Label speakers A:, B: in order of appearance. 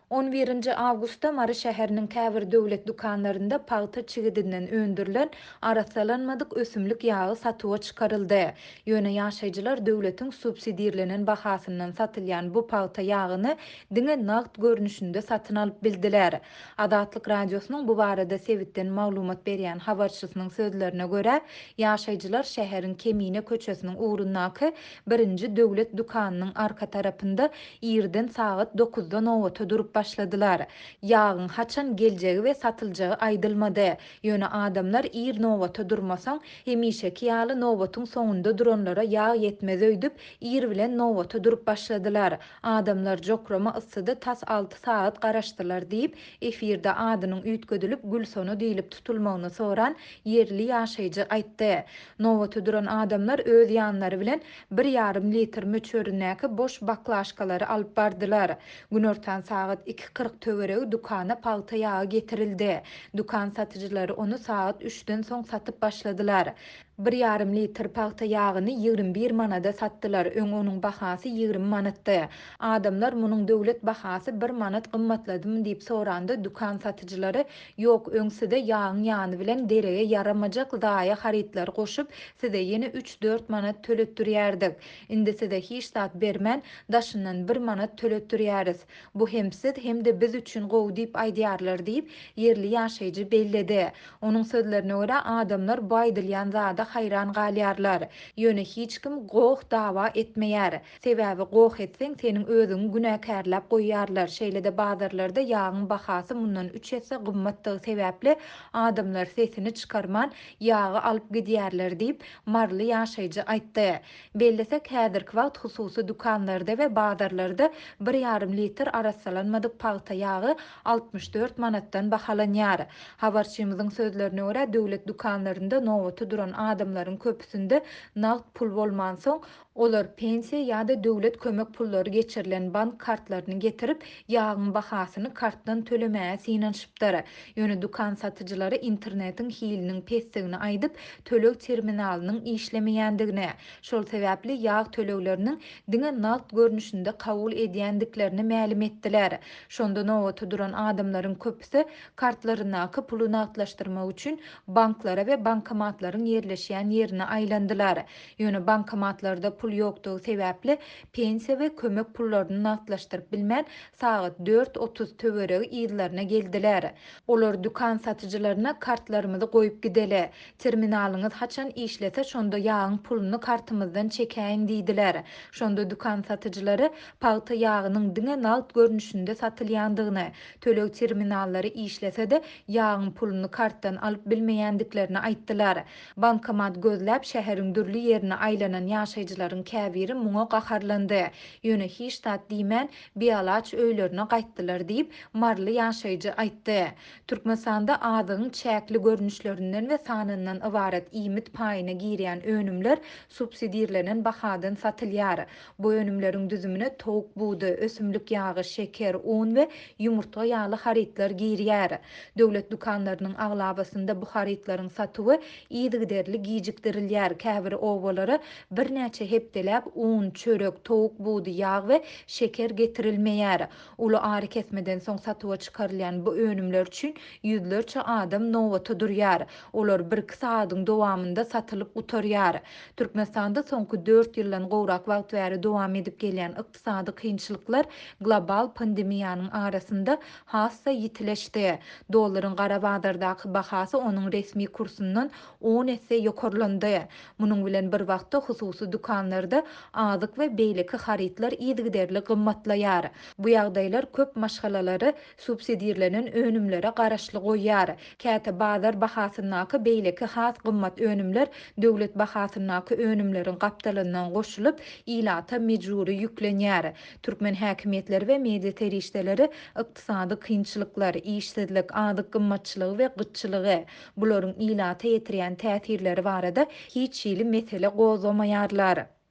A: On birinji awgustda Mary şäheriniň käbir döwlet dükanlarynda pagta çigidinden öndürilen arassalanmadyk ösümlik ýagy satuwa çykaryldy. Ýöne ýaşaýjylar döwletiň subsidirlenen bahasyndan satylýan bu pagta ýagyny diňe nagt görnüşinde satyn alyp bildiler. Azatlyk Radiosynyň bu barada sebitden maglumat berýän habarçysynyň sözlerine görä, ýaşaýjylar şäheriň Kemine köçesiniň ugrundaky birinji döwlet dükanynyň arka tarapynda irden sagat dokuzda nobata durup başladylar. Ýagyň haçan geljegi we satyljagy aýdylmady. Ýöne adamlar ir nobata durmasaň, hemişeki ýaly nobatyň soňunda duranlara ýag ýetmez öýdüp, ir bilen nobata durup başladylar. Adamlar jokrama yssyda tas alty sagat garaşdylar diýip, efirde adynyň üýtgedilip Gülsona diýlip tutulmagyny soran ýerli ýaşaýjy aýtdy. Nobata duran adamlar öz ýanlary bilen bir ýarym litr möçberindäki boş baklaşkalary alyp bardylar. Günortan sagat 2:40 töweregi dükana pagta ýagy getirildi. Dükan satyjylary ony sagat üçden soň satyp başladylar. Bir ýarym litr pagta ýagyny 21 manada satdylar, öň onuň bahasy 20 manatdy. Adamlar munuň döwlet bahasy bir manat gymmatladymy diýip soranda dükan satyjylary, Ýok, öň size ýagyň ýany bilen derege ýaramajak zaýa harytlary goşup, size ýene üç-dört manat töletdirýärdik. Indi size hiç zat bermän, daşyndan bir manat töletdirýäris. Bu hem siz, hem-de biz üçin gowy diýip aýdýarlar diýip, ýerli ýaşaýjy belledi. Onuň sözlerine görä, adamlar bu aýdylýan zada haýran galýarlar. Ýöne hiç kim goh-dawa etmeýär. Sebäbi goh etseň, seniň özüňi günäkärläp goýýarlar. Şeýle-de bazarlarda ýagyň bahasy mundan üç esse gymmatdygy sebäpli, adamlar sesini çykarman, ýagy alyp gidýärler diýip, maryly ýaşaýjy aýtdy. Bellesek, häzirki wagt hususy dükanlarda we bazarlarda bir ýarym litr arassalanmadyk pagta ýagy 64 manatdan bahalanýar. Habarçymyzyň sözlerine görä, döwlet dükanlarynda nobata duran adamlaryň köpüsinde nagt pul bolmansoň, olar pensiýa ýa-da döwlet kömek pullary geçirilen bank kartlaryny getirip, ýagyň bahasyny kartdan tölemäge synanyşypdyr. Ýöne dükan satyjylary internetiň hiliniň pesdigini aýdyp, töleg terminalynyň işlemeýändigini, şol sebäpli ýag tölegleriniň diňe nagt görnüşinde kabul edýändiklerini mälim etdiler. Şonda nobata duran adamlaryň köpüsi kartlaryndaky puly nagtlaşdyrmak üçin banklara we bankomatlaryň ýerleşýän ýerine aýlandylar. Ýöne bankomatlarda pul ýokdugy sebäpli pensiýa we kömek pullaryny nagtlaşdyryp bilmän, sagat 4:30 töweregi yzlaryna geldiler. Olar dükan satyjylaryna kartlarymyzy goýup gideli. Terminalyňyz haçan işlese şonda ýagyň puluny kartymyzdan çekäýiň diýdiler. Şonda dükan satyjylary pagta ýagynyň diňe nagt görnüşinde satylýandygyny, töleg terminallary işlese-de ýagyň puluny kartdan alyp bilmeýändiklerini aýtdylar. Bankomat gözläp şäheriň dürli ýerine aýlanan ýaşaýjylaryň käbiri muňa gaharlandy. Ýöne hiç zat diýmän, bialaç öýlerine gaýtdylar diýip, maryly ýaşaýjy aýtdy. Türkmenistanda azygyň çäkli görnüşlerinden we sanyndan ybarat iýmit paýyna girýän önümler subsidirlenen bahadan satylýar. Bu önümleriň düzümine towuk budy, ösümlik ýagy, şeker, un we ýumurtga ýaly harytlar girýär. Döwlet dükanlarynyň aglabasynda bu harytlaryň satuwy yzygiderli gijikdirilýär, käbir obalara birnäçe hepdeläp un, çörek, towuk budy, ýag we şeker getirilmeýär. Uly arakesmeden soň satuwa çykarylýan bu önümler üçin ýüzlerçe adam nobata durýar. Olar birki sagadyň dowamynda satylyp gutarýar. Türkmenistanda soňky dört ýyldan gowrak wagt bäri dowam edip gelýän ykdysady kynçylyklar global pandemiýanyň arasynda has-da ýitileşdi. Dollaryň gara bazardaky bahasy onuň resmi kursundan on esse ýokarlandy. Munuň bilen bir wagtda hususy dükanlarda azyk we beýleki harytlar yzygiderli gymmatlaýar. Bu ýagdaýlar köp maşgalalary subsidirlenen önümlere garaşly goýýar. Käte bazar bahasyndaky beýleki has gymmat önümler döwlet bahasyndaky önümleriň gapdalyndan goşulyp, ilata mejbury ýüklenýär. Türkmen häkimiýetleri we media serişdeleri ykdysady kynçylyklar, işsizlik, azyk gymmatçylygy we gytçylygy, bularyň ilata ýetirýän täsirleri barada hiç hili mesele gozgamaýarlar.